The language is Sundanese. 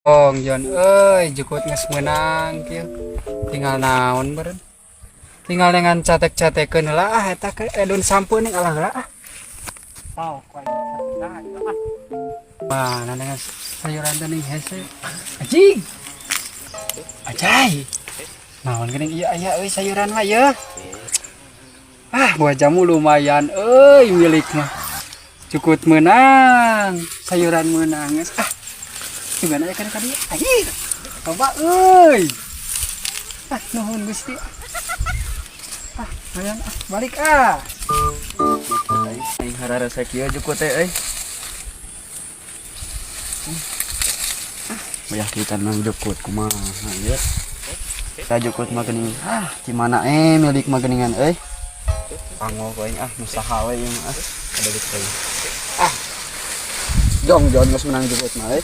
Ong Jon euy, jukut geus meunang kieu. Tinggal naon beureun? Tinggal dengan catek-catekeun heula ah eta ke edun sampeun ning alah heula ah. Pau ku aing nah, ah. Mana dengan sayuran teh ning hese. Anjing. Ajay. Naon geuning ieu aya euy sayuran mah ye. Ah, buah jamu lumayan euy milik mah. Jukut menang, sayuran menang geus ah. Gimana ya kan tadi? Anjir. Coba euy. Ah, nuhun Gusti. Ah, lumayan ah, balik ah. Aing hararese kieu jukut teh euy. Bayah kita nang jukut kumaha ieu. Ta jukut mah geuning ah di mana milik mah geuningan euy. Pango ku aing ah, nu saha we ieu mah ah. Balik teh. Ah. Jong Jon geus menang jukut mah euy.